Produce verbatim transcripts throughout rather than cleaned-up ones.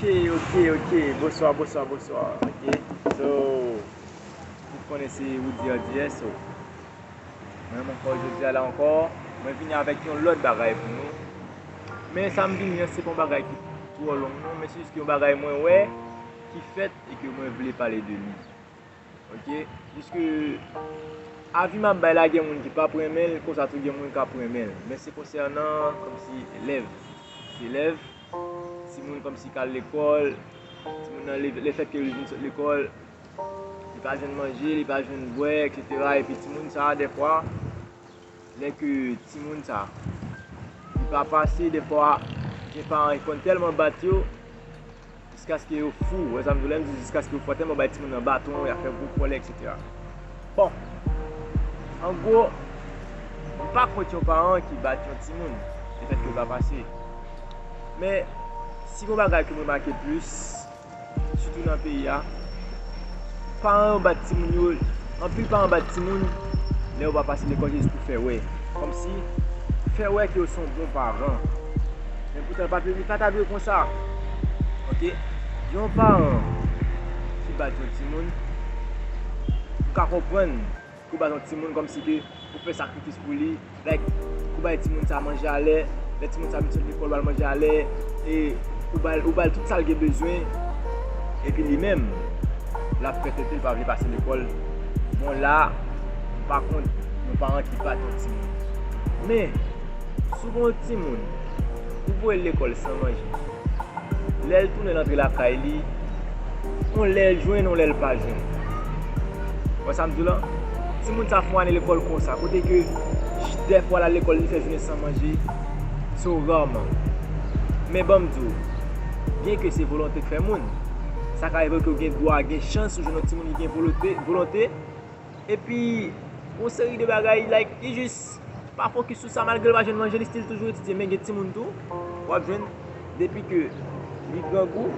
Ok, ok, ok. Bonswa, bonswa, bonswa. Ok. So, tout konnen se Woody R D S. So, mwen menm ankò jodi a la ankò, mwen vini avèk yon lòt bagay pou nou. Men sa m vini an, se pa yon bagay ki twò long non, men se jis yon bagay mwen wè ki fèt e ke mwen vle pale de li. Ok, jiske avi m ap bay la, gen moun ki p ap renmen l, konsa tou gen moun k ap renmen l. Men se konsènan kòmsi elèv. Se elèv, timoun kòmsi k al lekòl, timoun nan le, lefètke li vin sot lekòl, li pa jwenn manje, li pa jwenn bwè, etsetera. Epi timoun sa a, dèfwa, lè ke timoun sa, li pa pase, dèfwa, gen paran ki konn tèlman bat yo, jiskaske yo fou. Wè sa m di w, lè m di jiskaske yo fou, tèlman bay timoun nan baton, y ap fè gwo kòlè, etsetera. Bon, an gwo, m pa kont yon paran ki bat yon timoun, lefètke yo pa pase. Men, si gon bagay ke m remake plis, sitou nan peyi a, paran yo bat timoun yo, anpil paran bat timoun lè yo pa pase lekòl jis pou fè wè. Kòmsi fè wè ke yo se yon bon paran. Men poutan, pa, li pa ta dwe konsa. Ok? Yon paran ki bat yon timoun, m ka konprann ke w bat yon timoun kòmsi ke ou fè sakrifis pou li, like, ou bay timoun sa manje alè, lè timoun sa vin sot lekòl, ou ba l manje alè, e ou ba l, ou ba l tout sa l gen bezwen, epi li menm, l ap fè tete, l pa vle pase lekòl. Bon, la, m pa kont yon paran ki bat yon timoun. Men, si w gen yon timoun, ou voye l lekòl san manje, lè l tounen, l antre lakay li, yon lè l jwenn, yon lè l pa jwenn. Wè sa m di w lan? Timoun sa fè yon ane lekòl konsa, kote ke dèfwa l al lekòl, li fè jounen san manje, se yon raman. Men ban m di w, byenke se volonte k fè moun, sa ka rive ke w gen dwa, gen chans ou jwenn yon timoun ki gen volonte, volonte, epi yon seri de bagay, like, li jis pa fokis sou sa, malgre l pa jwenn manje, li still toujou etidye. Men gen timoun tou, w ap jwenn, depi ke li grangou,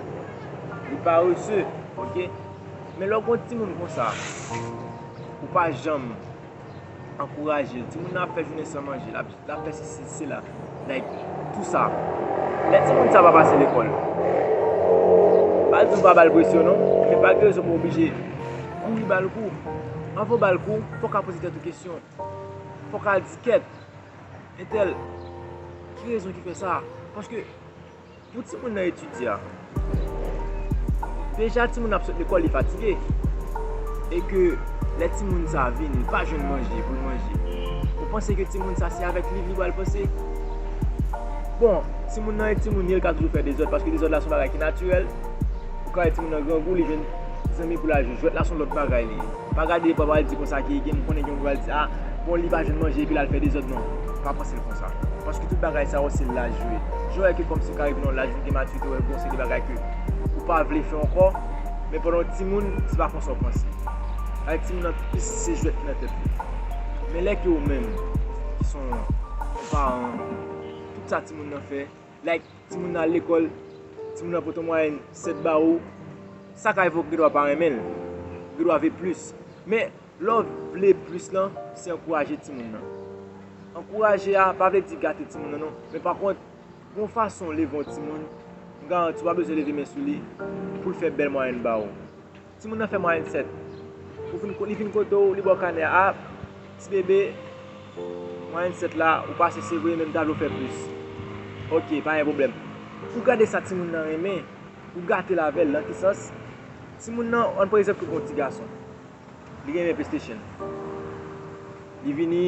li parese, ok? Men lè w gen yon timoun konsa, ou pa janm ankouraje l. Timoun nan ap fè jounen san manje, l ap, l ap fè sesi, sela, like, tou sa. Lè timoun sa pa pase lekòl, pa di w pa ba l presyon non, men pa gen rezon pou w oblije kouri ba l kou. Anvan w ba l kou, fò w ka poze tèt ou kesyon. Fò w ka di, kèt, entèl, ki rezon ki fè sa? Paske pou timoun nan etidye a, deja timoun nan ap sot lekòl, li fatige. E ke lè timoun sa a vini, li pa jwenn manje pou l manje, ou panse ke timoun sa, se avèk liv li pral panse? Bon, timoun nan e timoun li ye, l ka toujou fè dezòd, paske dezòd la se yon bagay ki natirèl. Ou ka wè timoun nan grangou, li jwenn zanmi pou l al jwe. Jwèt la se yon lòt bagay li ye. Pa gade epa pral di konsa ke gen, m konnen gen moun pral di, a, bon, li pa jwenn manje epi l al fè dezòd, non. Pa panse l konsa. Paske tout bagay sa yo se laj yo ye. Jan w wè ke kòmsi w ka rive nan yon laj ou gen matirite, w wè gen yon seri de bagay ke ou pa vle fè ankò, men pandan w timoun, se pa konsa w panse. Avèk timoun nan, plis se jwèt ki nan tèt li. Men lè ke ou menm, ki se yon paran, tout sa timoun nan fè, like, timoun nan al lekòl, timoun nan pote mwayenn sèt ba ou, sa ka rive w gen dwa pa renmen l, gen dwa vle plis. Men lè w vle plis lan, se ankouraje timoun nan. Ankouraje a pa vle di gate timoun nan non, men pa kont, gon fason w leve yon timoun, m garanti w pa bezwen leve men sou li pou l fè bèl mwayenn ba ou. Timoun nan fè mwayenn sèt. Ou vin ko-, li vin kote w, li ba w kanè a, a, ti bebe, mwayenn sèt la, ou pase se vre, men m ta vle w fè plis. Ok, pa gen pwoblèm. Ou gade sa timoun nan renmen, ou gate l avè l, nan ki sans? Timoun nan, ann pran egzanp ke gon ti gason. Li renmen PlayStation. Li vini,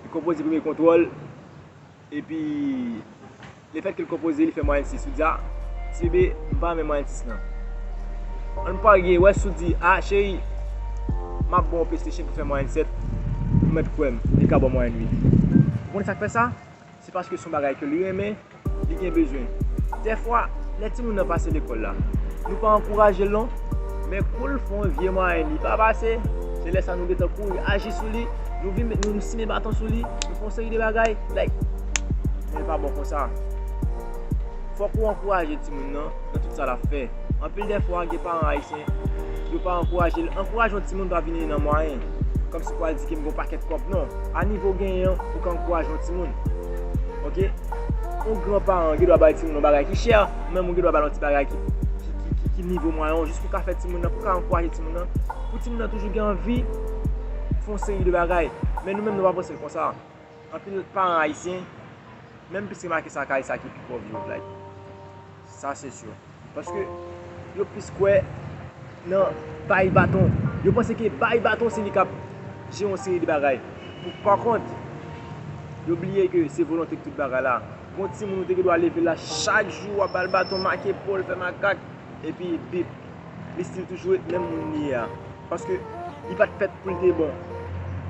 li konpoze premye kontwòl, epi lefètke l konpoze, li fè mwayenn sis. Ou di, a, ti bebe, m pa renmen mwayenn sis lan. Ann parye, wè si w di, a, cheri, m ap ba w PlayStation pou fè mwayenn sèt, ou mèt kwè m, li ka ba w mwayenn uit. Ou konn sa k fè sa? Se paske se yon bagay ke li renmen, li gen bezwen. Dèfwa, lè timoun nan pase lekòl la, nou pa ankouraje l non, men kou l fè yon vye mwayenn, li pa pase, se lè sa nou gentan kouri aji sou li, nou vin, nou, nou simen baton sou li, nou fè yon seri de bagay, like, men l pa bon konsa. Fòk ou ankouraje timoun nan nan tout sa l ap fè. Anpil dèfwa, gen paran ayisyen, yo pa ankouraje l. Ankouraje yon timoun pa vini nan mwayen kòmsi pou al di ke m gen yon pakèt kòb. Non. A nivo w genyen an, ou ka ankouraje yon timoun. Ok? Yon gran paran gen dwa bay timoun yon bagay ki chè, ou menm ou gen dwa ba l yon ti bagay ki, ki nivo mwayen w, jis pou w ka fè timoun nan, pou w ka ankouraje timoun nan, pou timoun nan toujou gen anvi fè yon seri de bagay. Men nou menm, nou pa panse l konsa. Anpil paran ayisyen, menm plis remake sa kay sa ki pi pòv yo, like. Sa se si. Paske yo plis kwè nan bay baton. Yo panse ke bay baton se li k ap jere yon seri de bagay. Pou, pa kont, yo bliye ke se volonte k tout bagay la. Gon timoun ou te gen dwa leve la chak jou, w ap ba l baton, make po l, fè makak, epi bip, li still toujou ret menm moun li ye a. Paske li pa t fèt pou l te bon.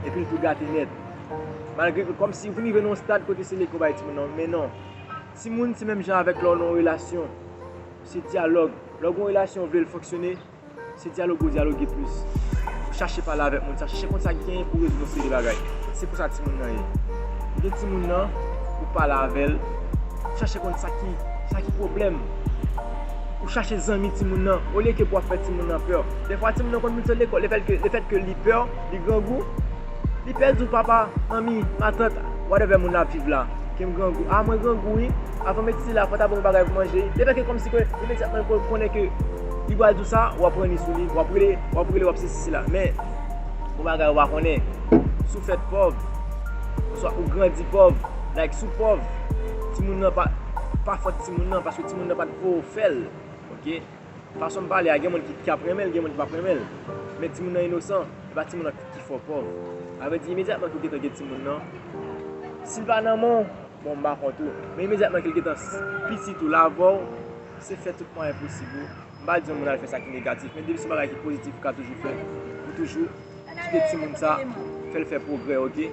Epi l tou gate nèt. Malgre ke kòmsi ou vin rive nan yon stad kote se lekòl bay timoun nan, men non. Timoun se menm jan avèk lè w nan yon relasyon. Se dyalòg. Lè w gen yon relasyon, w vle l fonksyone, se dyaloge w dyaloge plis. Ou chache pale avèk moun sa, chache konn sa ki genyen pou w rezoud yon seri de bagay. Se konsa timoun nan ye. Ou gen timoun nan, ou pale avè l, ou chache konn sa ki, sa ki pwoblèm. Ou chache zanmi timoun nan, olye ke pou w ap fè timoun nan pè. Dèfwa timoun nan konn vin sot lekòl, lefèt ke, lefèt ke li pè, li grangou, li pè di w, papa, manmi, matant, whatever moun la ap viv la, ke m grangou. A, mwen grangou wi. Avan m met sila, fò ta ban m yon bagay pou manje. Lefèt ke kòmsi ke imedyatman l konnen ke li pral di w sa, w ap ranni sou li, w ap rele, w ap rele, w ap sesi sila. Men, yon bagay ou pa konnen, si w fèt pòv, oswa ou grandi pòv, like, si w pòv, timoun nan pa, pa fòt timoun nan, paske timoun nan pa t voye w fè l. Oke? Fason m pale a, gen moun ki, ki ap renmen l, gen moun ki p ap renmen l. Men timoun nan inosan, e pa timoun nan ki fè w pòv. A vrè di, imedyatman ke w gentan gen timoun nan, si l pa nan men w, bon, m pa kont ou. Men imedyatman ke l gentan s-, pitit ou la avè w, se fè tout mwayen posib ou. M pa di yon moun al fè sa ki negatif, men depi se yon bagay ki pozitif ou ka toujou fè, ou toujou kite timoun sa, fè l fè pwogrè, oke?